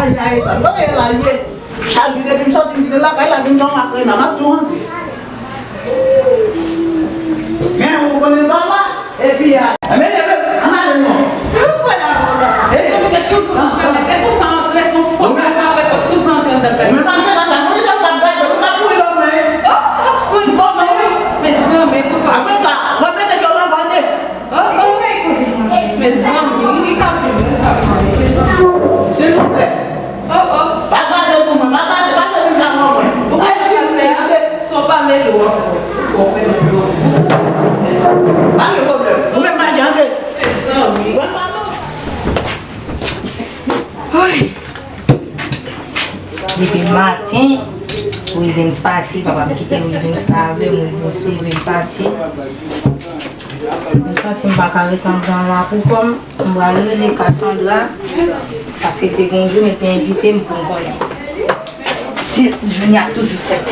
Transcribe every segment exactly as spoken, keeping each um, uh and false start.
Ay, ay, sa, bagay la ye. Chak jou depi m sòti, m kite lakay la, vin jan makrena, m ap tou rantre. Men, ou konnen pa la, epi a. Men, men, ann ale non. E, e konsa antre son fòt, pa fè apre kot konsa antre anndan kay. Ou menm pa fè sa, mwen, sa m p ap gade, ou p ap mouri lòm, men. Oh, oh, oh, fou. Bon, non, wi. Mezanmi, e konsa. Apre sa, w ap mete kè w nan vande. Oh, oh. Mezanmi, li ka vin, men sa, mezanmi. Silvouplè. Oh, oh. Pa gade pou mwen, pa gade, pa fè vin ka mwen. Ou pa fè sa, tande. Son pa mele w ankò. Ou pa mele w ankò. Pa gen pwoblèm. Ou menm pa gen, tande. Mezanmi. Mwen pa non. Oy. Depi maten, Wildens pati, papa m kite Wildens la avè m, Wildens leve l pati. M santi m pa ka ret anndan la pou kò m. M pral rele Cassandra, paske te gen yon jounen te envite m pou m konnen si jounen ap toujou fèt.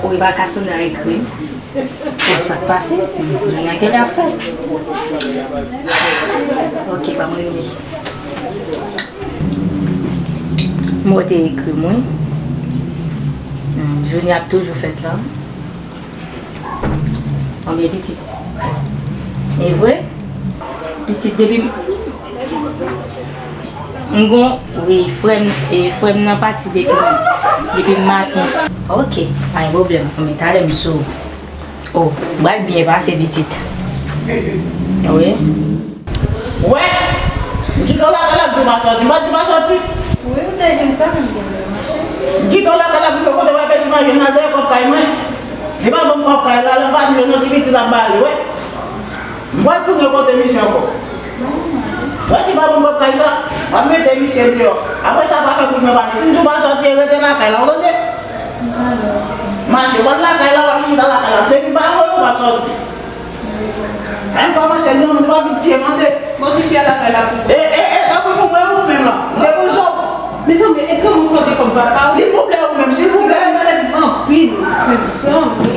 Ou e pa Cassandra ekri m. Bon, sa k pase? Jounen an genlè ap fèt. Ok, ban mwen rele. M wè te ekri m, wi. Hmm, jounen ap toujou fèt la. Anben pitit. E vre? Pitit depi m, m gon, wi, frè m, e, frè m nan pati depi, depi maten. Ok, pa gen pwoblèm. Anben talè m sou. Oh, m pral byen pase pitit. Wi. Wè, m kite w lakay la, m di w pa sòti, m pa di w pa sòti. Wi, ou te di m sa menm, mache. M kite w lakay la, m di w kote w ap pèse manje nan dèyè kòb kay mwen. Li pa ban m kòb kay la, lè m pa di w non ti pitit ap bale, wè. M pral tounen kote misye ankò. Wè, si pa ban m kòb kay sa, m ap mete misye deyò. Apre sa, pa fè bouch mwen pale. Si m di w pa sòti, rete lakay la, ou tande? Mache, w al lakay la, w ap chita lakay la. Depi m pa voye w, w ap sòti. An kòmanse non, m pa vin tiye mande. Modifye lakay la pou mwen. E, e, e, tanpri pou mwen ou menm la. M te bezwen w. Mezanmi, e kòman w sanble kòm papa w? Silvouplè, ou menm, silvouplè. Ti malad anpil. Mezanmi.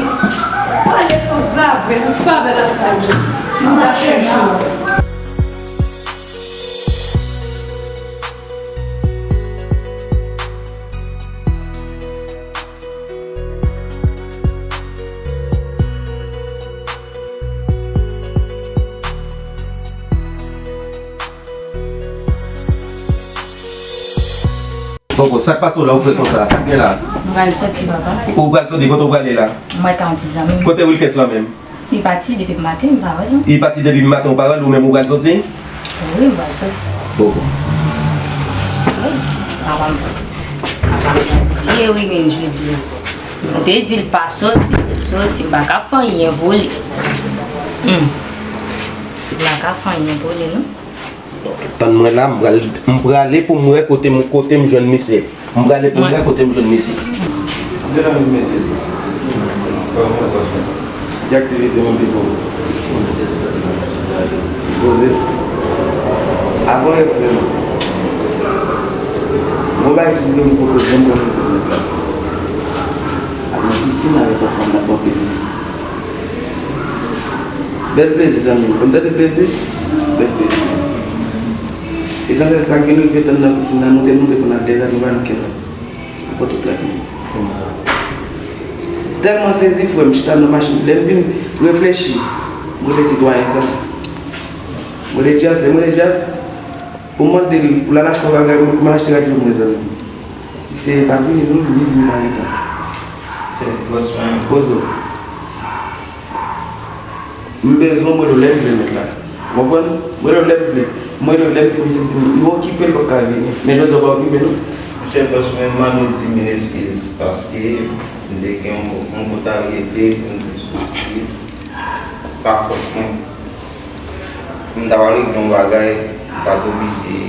Pale sanzave, nou favè lakay nou. Nou la chèche w. Poko, sa k pase w la, ou fè konsa, sa k gen la? M pral sòti, papa. Ou pral sòti, kote w prale la? M pral ka yon ti zanmi m. Kote Wilkens lan menm? Li pati depi maten, m pa wè l non. Li pati depi maten, ou pa wè l, ou menm ou pral sòti? Wi, m pral sòti. Poko. Wi, papa m, papa m pral tiye wi, men jodi a. M te di l pa sòti, li sòti, m pa ka fè anyen pou li. Hmm. M pa ka fè anyen pou li, non. Ok, tann mwen la, m pral, m prale pou m wè kote m, kote m jwenn misye. M prale pou m wè kote m jwenn misye. Medam e mesye, ki aktivite w anpil pou ou? Poze. Avan rèv frè m, gon bagay ki vle m poko janm konnen pou mèt la. Al nan pisin avèk yon fanm nan pran plezi. Bèl plezi, zanmi m. Ou konn tande plezi? Bèl plezi. Esansyèl sa k vin rive tann nan pisin nan, nou te moute pou n al dèyè, nou pa nan kenn lòt. Ou konn tout rèd mwen. Tèlman sezi, frè m, chita nan machin. Lè m vin reflechi, m rele sitwayen sa. M rele Djas, lè m rele Djas, pou m mande l pou l al achte yon bagay, pou m al achte radyo pou mwen, zanmi m. Misye pa vini non, li vini pa gentan. Poze w. M bezwen w, mwen rele w lè m vle mèt la. Ou konprann? Mwen rele w lè m vle. Mwen rele w lè m ti misye di m, li okipe, li p ap ka vini. Men jodi a w pa okipe non. Monchè, bòs mwen, m mande w di mil eskiz, paske m te gen yon, yon kote al rete, pou m te soti. Pa fòt mwen. M ta pral regle yon bagay, m pa t oblije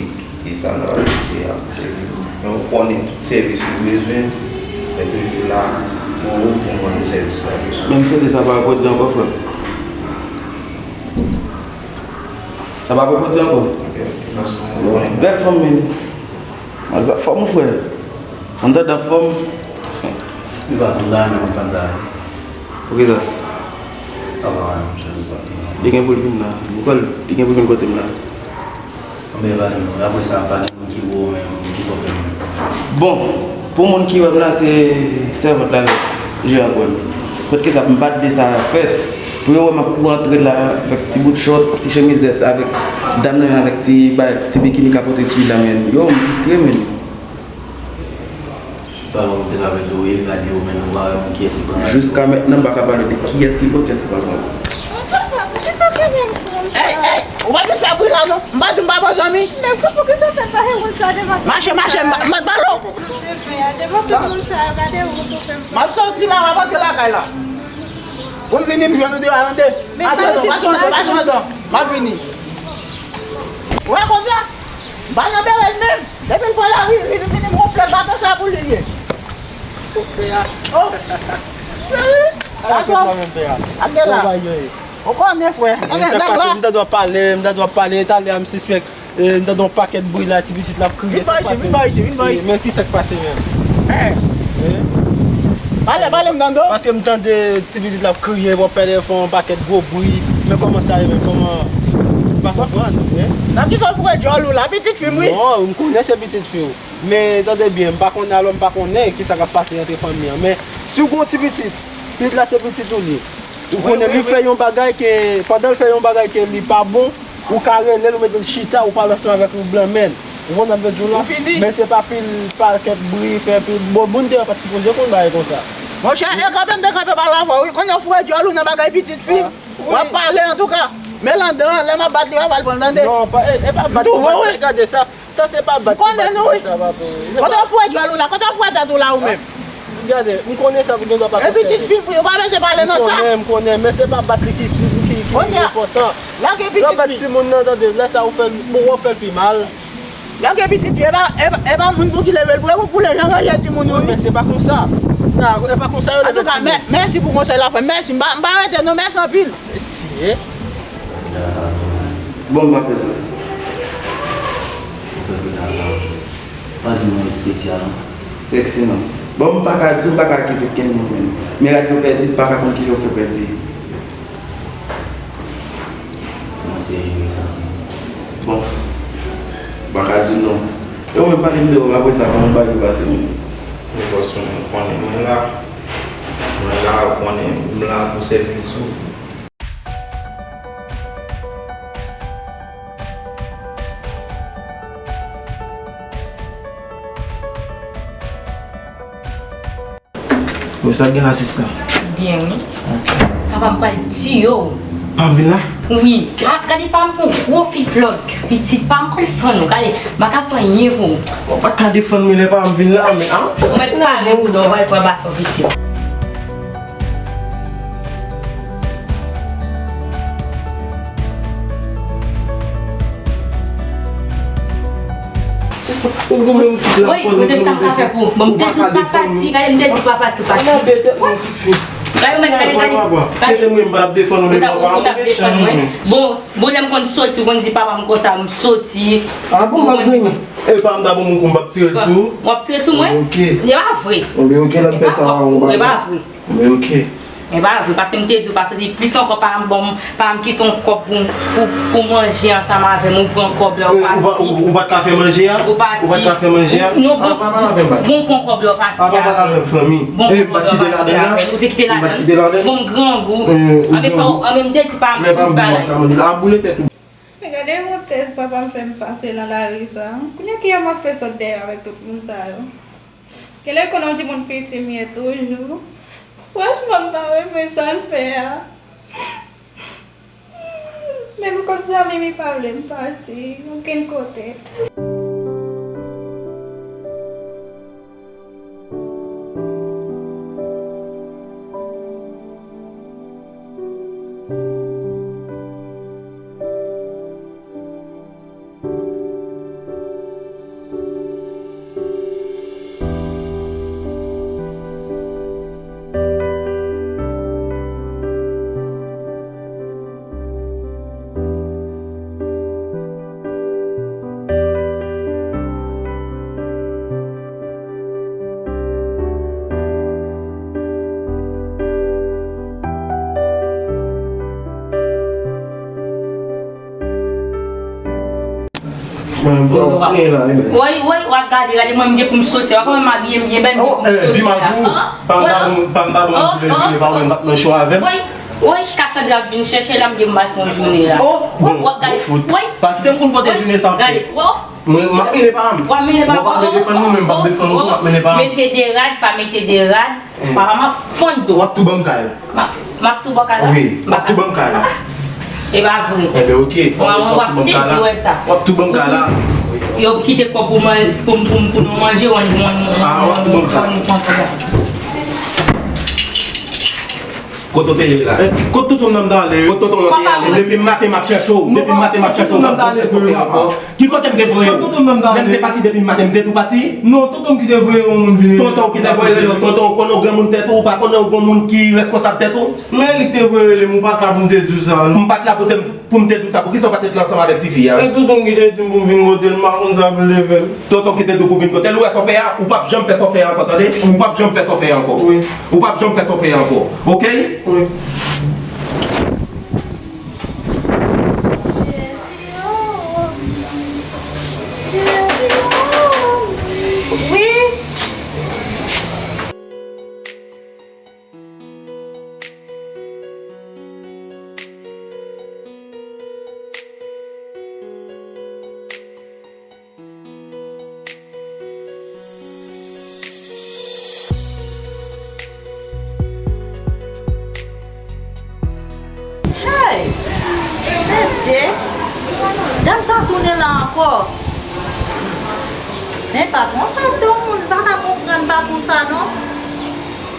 kite sa m ta pral kite a pou te vini. Men ou konnen tout sèvis ou bezwen, mwen toujou la pou ou, pou m rann ou sèvis la. Menm si w di sa pa repwodui ankò, frè m. Sa pa repwodui ankò. Ok, mèsi. Bèl fanm, men. Anfòm, mon frè. Antann anfòm. Li pa tou la, men konn pa la. Poukisa? Papa, monchè, li pa tou la. Li gen pou l vin la. Li gen pou l vin kote m la. Men pale non, apre sa, pa gen moun ki wè w menm, kisa w fè menm? Bon, pou moun ki wè m la, se sèvant la avèk jeran kwè m. Poutèt sa, m pa t vle sa fèt. Pou yo wè m ap kouri antre la, avèk ti bout chòt, ti chemizèt, avèk dam nan menm, avèk ti, bay, ti bikini k ap pote sou li la, men yo, m fristre, men. Papa, ou te ka vle di w e radyo, men nou pa wè moun kiyès ki pran radyo. Jiska mentnan, m pa ka pale de kiyès ki pran, kiyès ki pa pran. Ey, ey, ou pa vin fè bri la non. M pa di m pa bon zanmi. Men pou, poukisa w fè bagay konsa devan tout moun sa yo? Mache, mache, m pa, m pa t balo. M ap soti la, m ap antre lakay la. Pou m vini, m jwenn ou deyò a, tande. Atann, pa sonje, pa sonje, m ap vini. Ou wè konsa? M pa nan bèlè l menm. Depi l pran lari, li vini m wonfle baton sa pou li ye. Oh. Wi. Ap gen la. Ou konnen, frè. Nèg la. M tande w ap pale, m tande w ap pale, talè a m sispèk, e, m tande yon pakèt bri la, ti pitit la ap kriye. Vin bò isi, vin bò isi, vin bò isi. Men kisa k pase menm? Pale, pale, m tande w. Paske m tande ti pitit la ap kriye, w ap pale fè yon pakèt gwo bri. Men kòman sa ye menm? Kòman? M pa konprann. Nan kisa w foure djòl ou la? Pitit fi m, wi. Non, m konnen se pitit fi w. Men tande byen, m pa konnen, alò m pa konnen kisa k ap pase antre fanmi an. Men si w gen yon ti pitit, pitit la se pitit ou li. Ou konnen li fè yon bagay ke, pandan l fè yon bagay ke li pa bon, ou ka rele l, ou mete l chita, ou pale ansanm avèk li, ou blanmen l. Ou konn sa m vle di w la? Men se pa pil pakèt bri, fè pil, bon, moun deyò pa t sipoze konn bagay konsa. Monchè, e kanpe m te kanpe pale avè w, wi, konnen w foure djòl ou nan bagay pitit fi m. W ap pale, antouka. Men l anndan, lè m ap bat li, w ap al pran l, tande. Non, pa, e, e pa bat, tou, wi. Gade sa. Sa se pa bat, m konnen nou, wi. Kote w foure djòl ou la? Kote w foure tèt ou la ou menm? Gade, m konnen sa pou gen dwa pa konsène. E pitit fi, wi, ou pa bezwen pale non sa. M konnen, m konnen, men se pa bat li ki, ki, ki enpòtan. Lage pitit fi. Lè w bat timoun nan, tande, lè sa ou fè l, bon, w ap fè l pi mal. Lage pitit fi, e pa, e pa, e pa moun pou ki leve l pou, pou leve l ranje timoun ou, wi. Men se pa konsa. E pa konsa yo leve timoun. Antouka, mèsi pou konsèy la, frè m. Mèsi, m pa, m pa rete non, mèsi anpil. Mèsi, e. Bon, m pa fè sa. Ou fè pita sa. Pa di mwen seksi a non. Seksi non. Bon, m pa ka di w, m pa ka akize kenn moun menm. Men radyo pèdi, m pa ka konn kijan w fè pèdi. Bon, m pa ka di w non. E ou menm pale m de ou, apre sa, kòman bagay yo pase menm? Bòs mwen, ou konnen mwen la. Mwen la, ou konnen m la pou sèvis ou. Bon, sa k gen la, sista? Byen, wi. Ok. Papa m pral tiye w. Pa m vin la? Wi. Gade pa m pou gwo fi plòk. Pitit pa m pral fann ou. Gade, m pa ka fè anyen pou ou. Ou pa ka defann mwen lè pa m vin la, men, a? Ou mèt pale pou dò, w pral pran baton pitit. Ou goumen m fout la. Wi, kote sa m ka fè pou ou? Bon, m te di w pa pati, gade, m te di w pa pati, w pati. Gade, ou mèt gade, gade. Se te mwen, m pa t ap defann ou, men papa, ou te defann mwen. Bon, bon, lè m konn soti, ou konn di papa m konsa, m soti. A bon, m ap vini. E pa m ta bon moun kou m p ap tire sou ou? W ap tire sou mwen? Ok. E pa vre. Bon, ben ok, lè m fè sa, ou pa vre. Men ok. E pa vre, paske m te di w pa soti. Plis ankò, pa m bon, pa m kite yon kòb pou, pou, pou manje ansanm avè m. Ou pran kòb la, ou pati. Ou pa t ka fè manje a? Ou pati. Ou pa t ka fè manje a? Non, bon, bon, pran kòb la, ou pati avè l. Bon, kòb la, ou pati avè l. Ou te kite ladan l? Bon, m grangou. Anben, pa, anben, m te di pa m fout bagay. Men gade wontèz papa m fè m pase nan lari sa. Kounye a ki jan m ap fè sot dèyè avèk tout moun sa yo? Genlè l konnen yon timoun piti m ye toujou. Franchman, m pa renmen sa l fè a. Menm kot zanmi m, li pa vle m pase okenn kote. Mwen, mwen, mwen, la, wi. Woy, woy, w ap gade, gade mwen, m gen pou m soti. W ap wè m abiye m byen bèl, m gen pou m soti la. Pi m a di w, pa m ta bon, pa m ta bon pou leve vini, pa w menm, pa t nan cho avè m. Woy, woy, Cassandra ap vin chèche la, m gen pou m al fè yon jounen la. Oh, bon, w ap gade. Woy, pa kite m konn kote jounen sa ap fèt. Gade, woy. Mwen, m ap mennen pa m. W ap mennen pa m. Mwen pa vle defann nou, men m p ap defann nou tou, m ap mennen pa m. Mete de rad, pa mete de rad. Papa, m ap fonn do. W ap tou ban m kay la. M ap, m ap tou ban kay la? Wi, w ap tou ban m kay la. E pa vre. Enben, oke. Mwen, mwen, w ap sezi wè sa. W ap tou ban m kay la. Yo kite kòb pou mwen, pou, pou, pou nou manje, w ap, w ap, w ap, w ap pran kòb la. Kote w te ye la? Kote tonton m nan m t ale? Kote tonton m nan te ale? Depi maten m ap chèche w. Depi maten m ap chèche w. Ki kote m te voye w? Lè m te pati depi maten, m te tou pati? Non, tonton m ki te voye yon moun vini. Tonton w ki te voye yo? Tonton w konnen w granmoun tèt ou, ou pa konnen w gon moun ki reskonsab tèt ou? Men li k te voye rele m, ou pa t la pou m te di w sa, non. M pa t la pou te, pou m te di w sa, poukisa w pa t ret la ansanm avèk tifi a? E tonton m ki te di m pou m vin kote l, m pa konn sa pou l te fè l. Tonton ki te di w pou vin kote l, ou wè sa w fè a, ou p ap janm fè sa w fè a ankò, tande? Ou p ap janm fè sa w fè a ankò. Wi. Ou p ap janm fè sa w fè a ankò, oke? Wi. Wi. Hey! Mesye! Dam sa tounen la ankò. Men patwon sa se yon moun m pa ka konprann patwon sa non.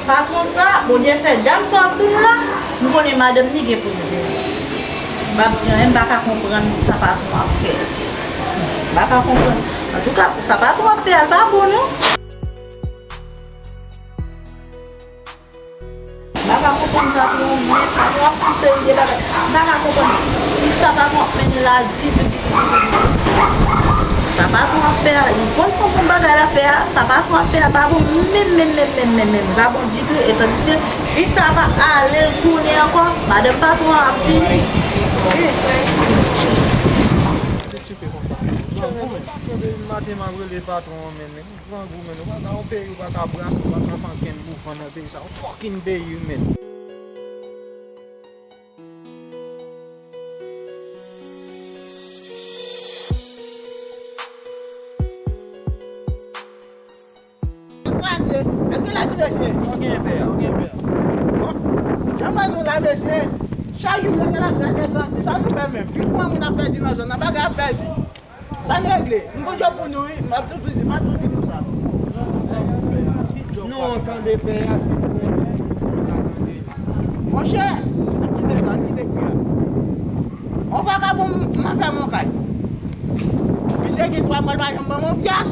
Patwon sa, Bondye fè dam sa ap tounen la, m konnen madanm li gen pou l vini. M ap di anyen, m pa ka konprann sa patwon ap fè. M pa ka konprann. Antouka, sa patwon ap fè a, l pa bon non. M pa ka konprann patwon, men patwon ap fè yon seri de bagay. M pa ka konprann ki, ki sa patwon ap mennen la ditou, ditou, ditou, ditou. Sa patwon ap fè a, li konn se yon bon bagay l ap fè a, sa patwon ap fè a pa bon menm, menm, menm, menm, menm, menm, li pa bon ditou, e tandiske fi sa pa ale l tounen ankò, madanm patwon an ap vini. Wi. Depi maten m ap rele patwon an, men, men, grangou, men, ou pa ka, yon peyi ou pa ka brase, ou pa ka fè ankenn mouvman nan peyi sa, yon fucking peyi, men. Kraze. Èske la ti mesye? Sa w gen pè a? Sa w gen pè a? Bon, jan m wè nou la, mesye, chak jou nou nan lavi a gen santi. Sa nou fè menm? Fi pran moun ap pèdi nan zòn nan, bagay ap pèdi. Sa n regle? M gon djòb pou nou wi, m ap toujou di, m ap toujou di nou sa. Nou antann de pè a, si nou renmen, nou ka tande. Monchè, ann kite sa, ann kite kri a. On vakabon m, m ap fè m on kay. Misye gen twa mwa l pa janm ban m on pyès.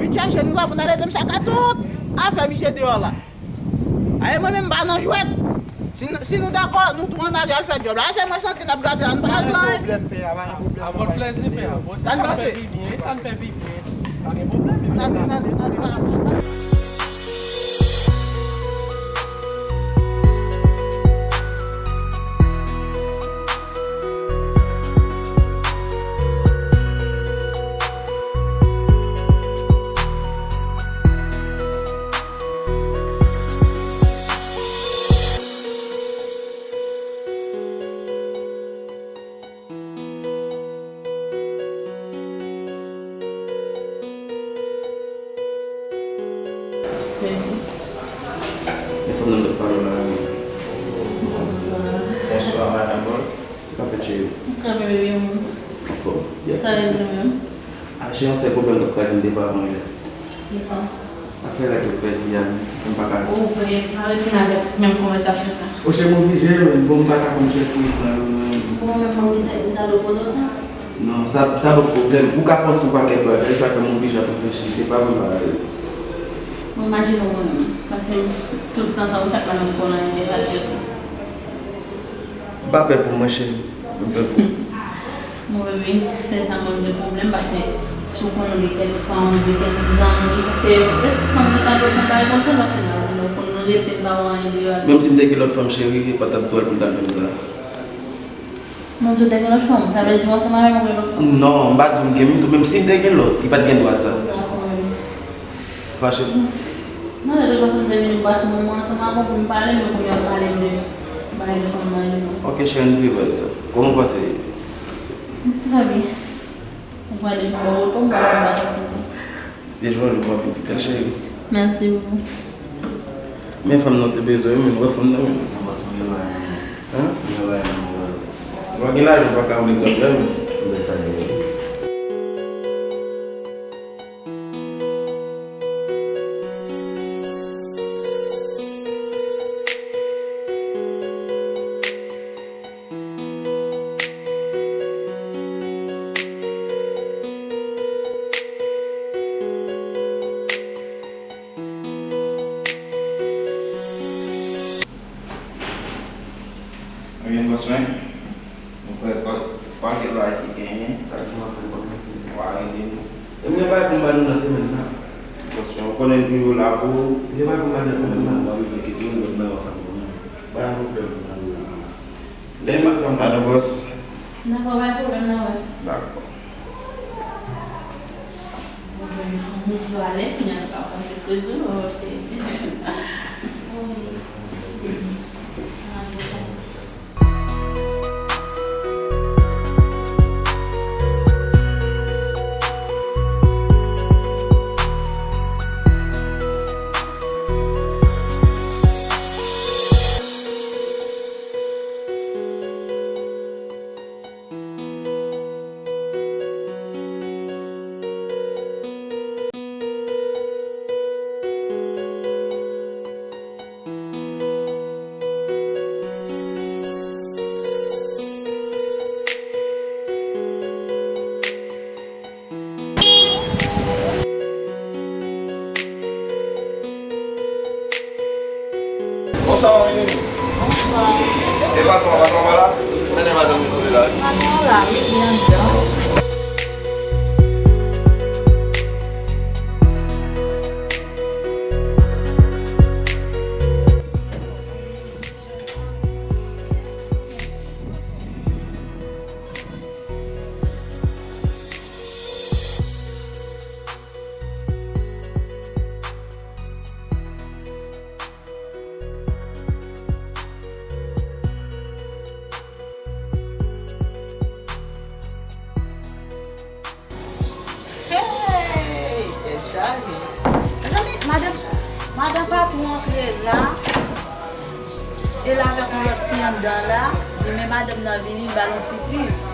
Vin chèche nou la pou n al ede m saka tout afè misye deyò la. Aye, mwen menm m pa nan jwèt. Si, si nou dakò, nou tou ann ale al fè djòb la. Se mwen santi n ap gade la, nou pa al plan. Pa gen pwoblèm, pè a, pa gen pwoblèm. Avòt plèzi, pè a. Sa n pase? Sa n fè pi byen, sa n fè pi byen. Pa gen pwoblèm. Ann ale, ann ale, ann ale, pa gen pwoblèm. Mèsi. Men fanm nan m t ap pale w la, wi. Bonswa. Bonswa, madanm Bòs. Sa k ap fèt, cheri? M kanpe, bebe, yon moun. Anfòm. Sa rele ou menm? A, cheri, yon sèl pwoblèm k ap kraze m depi avan yè. Kisa? Afè règ yo pèdi a, m pa ka. Ou vle pa retounen avèk menm konvèsasyon sa? O, cheri, m oblije, men bon, m pa ka konn kiyès ki ret nan yo, non. Bon, men mwen, m te, m t al opoze w sa? Non, sa, sa pa pwoblèm. Ou ka panse yon pakèt bagay, sa fè m oblije ap reflechi. Se pa vre, Malayis. Mwen imajine w mwen menm. Paske m, tout tan sa, m fèk pa menm konnen de sa tèt ou. M pa pè pou mwen, cheri. M pè pou ou. Bon, bebe, se sa mwen gen pwoblèm, paske si w konnen w gen kèk fanm, w gen kèk ti zanmi, se fanm ki ta dwe fè bagay konsa, paske nou, nou konn nou rete, n pa wè anyen deyò a. Menm si m te gen lòt fanm, cheri, e pa t ap twòl pou l ta fè m sa. Mwen di w te gen lòt fanm, sa vle di w ansanm avè m ou gen lòt fanm? Non, m pa di w m gen menm tou, menm si m te gen lòt, li pa t gen dwa sa. Dakò. Fache pou? Non, de tout fason, m te vin pase moman ansanm avè w pou n pale, men kounye a w pale m de bagay de fanm nan yo. Ok, cheri, ann bliye bagay sa. Kòman w panse? Trè byen. Ou pral de bò woto, m pral anba sa. Deja w anpil, cheri. Mèsi bokou. Men fanm nan te bezwen, men wè fanm nan, men. Mwen pa tonbe bay. Hein? Mwen bay, mwen bay. Ou pa gen lajan, ou pa ka vle pran pran. Mwen sa gen. Ebyen, bòs mwen, nou fè pa-, pakèt bagay ki genyen. Sa ki w ap fè kòm mèsi? W a rele nou. E m gen bagay pou m ba nou nan semèn nan. Bòs mwen, ou konnen nou toujou la pou ou. M gen bagay pou m ba nou nan semèn nan. Ou pa bezwen kite nou, lòt bagay w ap fè pou nou. Pa gen pwoblèm. Lè m ap fè m pa nan bòs. Dakò, pa gen pwoblèm nan, wè. Dakò. Bon, ben, misye ale, kounye a nou ka pran ti plezi nou, ok. Bon, wi. Bonswa, manmi Nini. Bonswa. E patwon, patwon pa la? Mennen madanm li kote la, wi. Patwon la, wi, li anndan. Hey! Tèt chaje. Mezanmi, madanm, madanm patwon antre la. E la avèk yon lòt fi anndan la. Li men madanm nan vini, li ba l yon sipriz.